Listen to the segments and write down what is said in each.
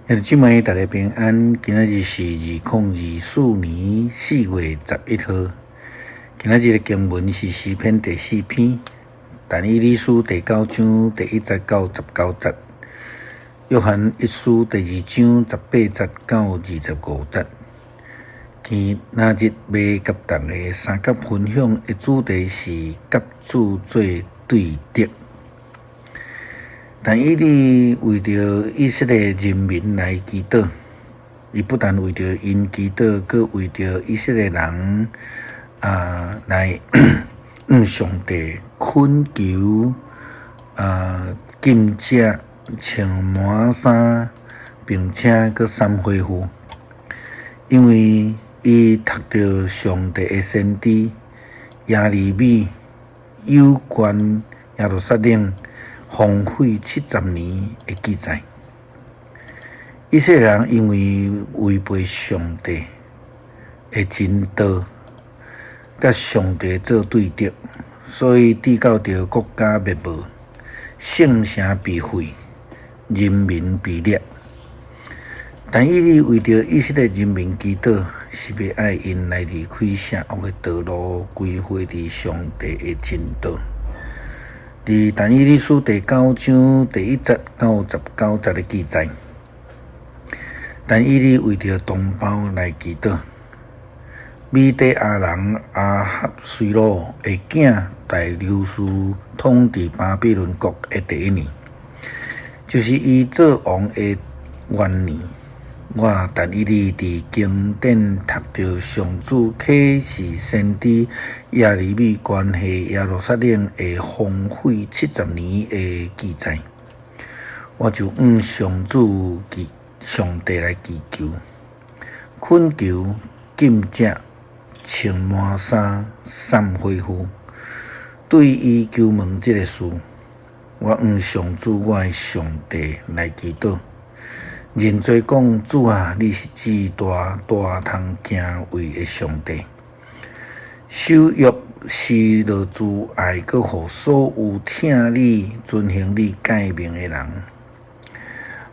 兄弟姊妹，大家平安。今仔日是2024年4月11號。今仔日的經文是詩篇第四篇，但以理書第九章第一節到十九節，約翰一書第二章十八節到25節。今仔日欲佮大家相佮分享的主題是佮主做對敵。但以理為著以色列人民來祈禱，伊不但為著𪜶祈禱，閣為著以色列人來向上帝懇求禁食、穿麻衫，並且閣捎回復，因為伊讀著上帝的先知耶利米有關耶路撒冷荒廢70年的記載。以色列人因為違背上帝的真道，佮上帝做對敵，所以致到著國家滅亡，聖城被毀，人民被掠。但以理為著以色列人民祈禱，是欲愛𪜶來離開邪惡的道路，歸回佇上帝的真道。佇但以理書第九章第一節到十九節的記載，但以理為著同胞來祈禱。米底亞人亞哈隨魯的囝大流士統治巴比倫國的第一年，就是伊做王的元年。我但以理佇宮殿讀著上主啟示先知耶利米關係耶路撒冷會荒廢七十年的記載，我就向上主上帝來祈求，懇求禁食、穿麻衫、捎火烌，對伊求問這个事，我向上主我的上帝來祈禱。認罪講，主啊，你是至大大通敬畏的上帝，守約施落慈愛，閣予所有疼你、遵行你誡命的人。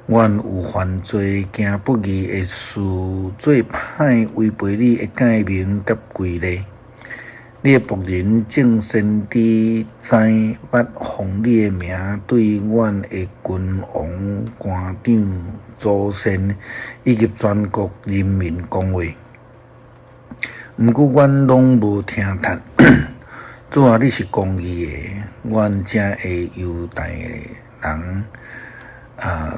阮有犯罪、行不義的事，做歹違背你的誡命佮規例。你的僕人眾先知知捌奉你的名對阮的君王、官長、祖先以及全國人民講話，毋過阮攏無聽從。主啊，你是公義的，阮遮的猶大人啊，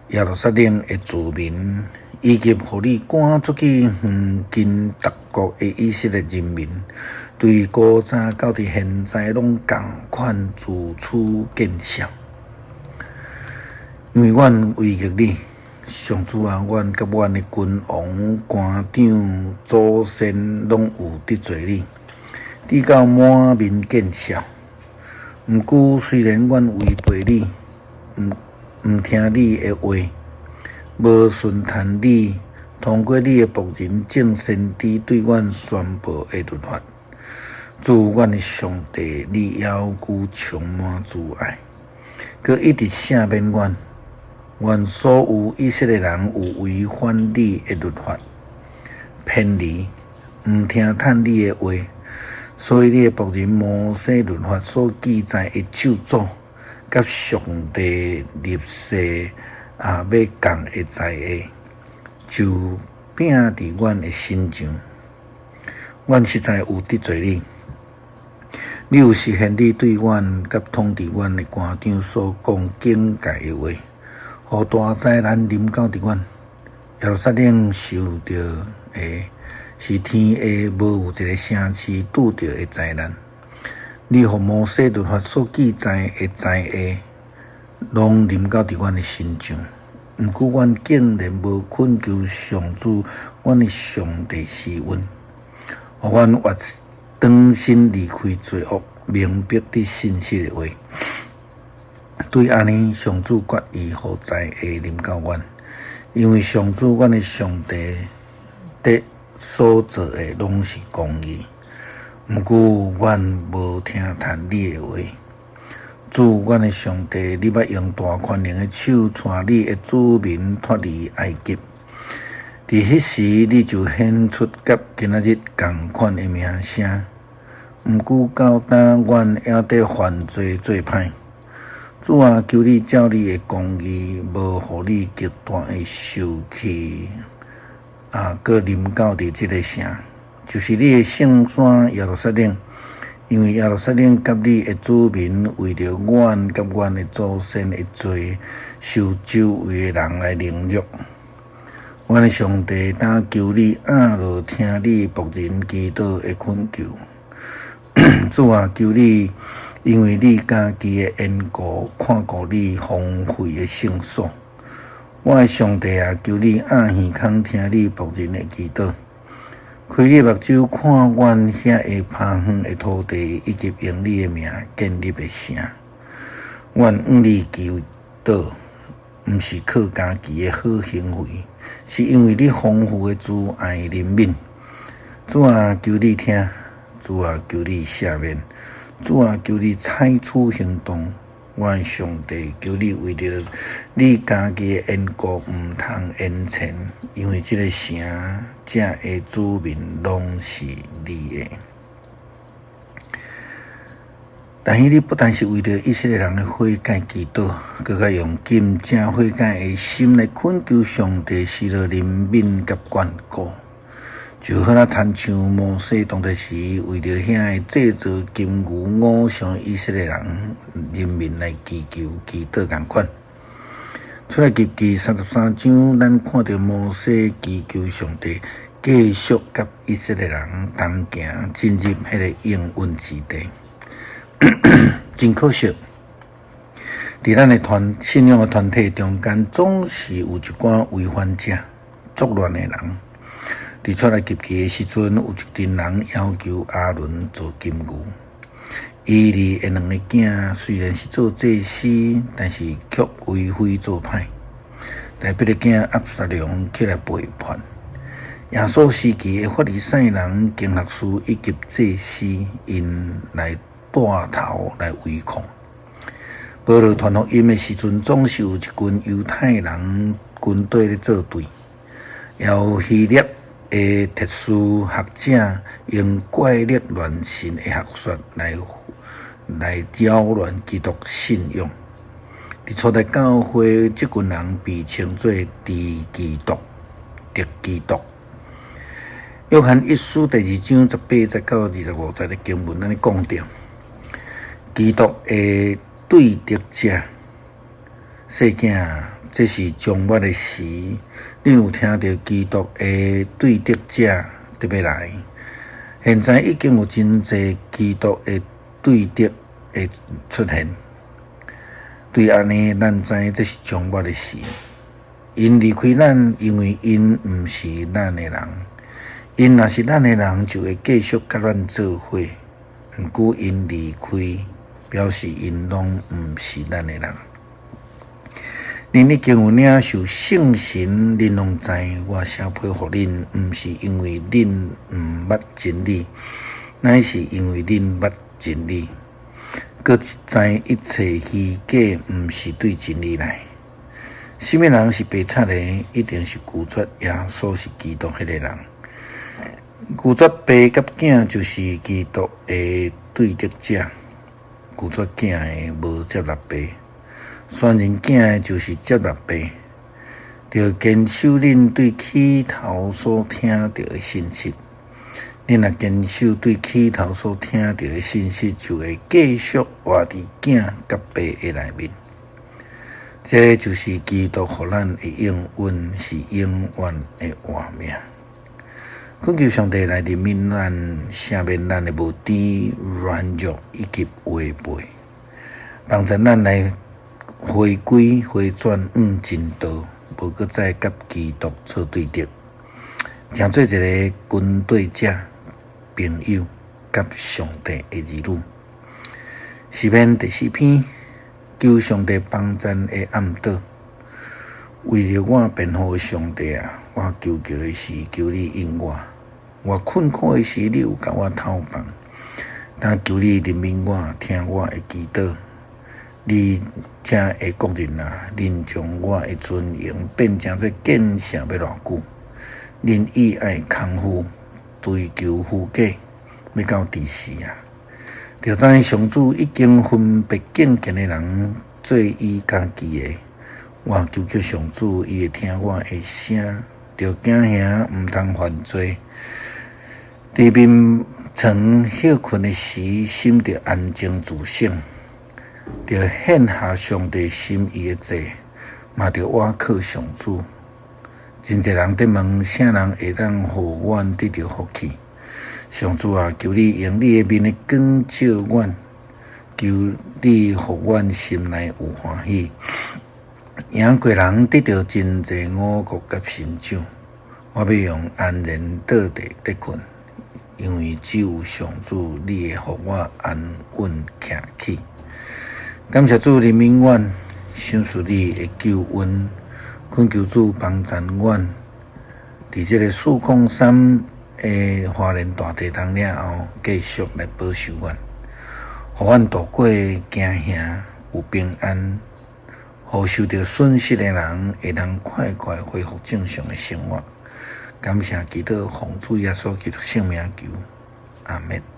耶路撒冷的住民，以及予你趕出去遠近逐國的以色列人民，對古早到佇現在攏仝款自取見笑。因為阮違逆你，上主啊，阮佮阮的君王、官長、祖先攏有得罪你，直到滿面見笑。毋過雖然阮違背你，毋聽你的話，無順從你，通過你的僕人眾先知對阮宣布的律法，主阮的上帝，你猶閣充滿慈愛，閣一直赦免阮。阮所有以色列人有違反你的律法，偏離，毋聽從你的話，所以你的僕人摩西律法所記載的咒詛，佮上帝立誓欲降的災禍，就摒佇阮的身上。阮實在有得罪你，你有實現你對阮佮統治阮的官長所講警戒的話，予大災難臨到佇阮。耶路撒冷受著的是天下無有一个城市拄著的災難。你予摩西律法所記載的災禍，攏臨到佇阮的身上。毋過阮竟然無懇求上主，阮的上帝施恩，予阮活轉身離開罪惡，明白得信實的話。對按呢，上主決意予災禍臨到阮，因為上主阮的上帝佇所做的攏是公義。毋過阮無聽從你的話。主，阮的上帝，你捌用大權能的手帶你的子民脫離埃及。佇彼時，你就顯出佮今仔日仝款的名聲。毋過到今，阮猶佇犯罪做歹。主啊，求你照你的公義，無予你極大的受氣啊，閣臨到佇這个城，就是你的聖山耶路撒冷。因為耶路撒冷佮你的子民為著阮佮阮的祖先的罪，受周圍的人來凌辱。阮的上帝，當求你掩耳聽你僕人祈禱的懇求。主啊，求你因為你家己的緣故，看顧你荒廢的聖所。我的上帝啊，求你掩耳孔聽你僕人的祈禱。開你目睭看阮遐个拍遠的土地，以及用你的名建立的城。阮向你祈禱，毋是靠家己的好行為，是因為你豐富的慈愛憐憫。主啊，求你聽！主啊，求你赦免！主啊，求你採取行動！我的上帝，求你為著你家己的緣故，毋通延遲，因為這个城這的子民攏是你的。但是你不但是為著以色列人的悔改祈禱，閣較用堅正悔改的心來懇求上帝施予憐憫佮眷顧。就好若親像摩西當陣時為著遐个製造金牛偶像以色列人人民來祈求祈禱仝款。出埃及記33章，咱看著摩西祈求上帝繼續佮以色列人同行進入彼个應允之地。真可惜，佇咱的團信仰的團體中間，總是有一寡違反者、作亂的人。佇出埃及記的時陣，有一群人要求亞倫做金牛。以利的兩个囝雖然是做祭司，但是卻為非作歹。大衛的囝押沙龍起來背叛。耶穌時期的法利賽人、經學士以及祭司，𪜶來帶頭來違抗。保羅傳福音的時陣，總是有一群猶太人軍隊咧作對，也有希臘的哲思學者用怪力亂神的學說來擾亂基督信仰。佇初代教會，這群人被稱做敵基督、敵基督。約翰一書第二章18節到25節的經文，按呢講著，基督的對敵者，細囝，這是終末的時，恁有聽著基督的對敵者特欲來。現在已經有真濟基督的對敵的出現。對按呢，咱知這是終末的時。𪜶離開咱，因為𪜶毋是咱的人。𪜶若是咱的人，就會繼續佮咱做伙。毋過𪜶離開，表示𪜶攏毋是咱的人。恁已經有領受聖神，恁攏知我寫批予恁，毋是因為恁毋捌真理，乃是因為恁捌真理，閣知一切虛假毋是對真理來。啥物人是白賊的？一定是拒絕耶穌是基督彼个人。拒絕爸佮囝就是基督的對敵者。拒絕囝的無接納爸。宣認囝的就是接納爸，著堅守恁對起頭所聽著的信息。恁若堅守對起頭所聽著的信息，就會繼續活佇囝佮爸的內面。這就是基督予咱的應允，是永遠的活命。懇求上帝來憐憫咱，赦免咱的無知、軟弱以及違背，幫助咱來回歸、回轉往真道，無閣再佮基督做對敵，成做一个跟對者、朋友佮上帝的兒女。詩篇第四篇，求上帝幫贊的暗禱，為著我辯護的上帝啊，我求告的時，求你應我；我困苦的時，你有共我透放。但求你憐憫我，聽我的祈禱。你遮的國人啊，恁將我的尊榮變成做見證欲偌久？恁意愛空虛，追求虛假，欲到佇時啊？著知上主已經分別敬虔的人做伊家己的。我求叫上主，伊會聽我的聲，著驚嚇，毋通犯罪。佇眠床歇睏的時，心著安靜自省，著獻下上帝心意的祭，嘛著倚靠上主。真濟人佇問，啥人會當予阮得著福氣？上主啊，求你用你的面的光照阮，求你予阮心內有歡喜。贏過人得著真濟五穀佮新酒，我欲用安然倒地咧睏，因為只有上主，你會予我安穩徛起。感謝主憐憫阮，賞賜你的救恩，懇求主幫贊阮。佇這个403的花蓮大地震了後，繼續來保守阮，予阮度過驚嚇有平安，予受著損失的人會當快快恢復正常的生活。感謝基督，奉主耶穌基督聖名求，阿們。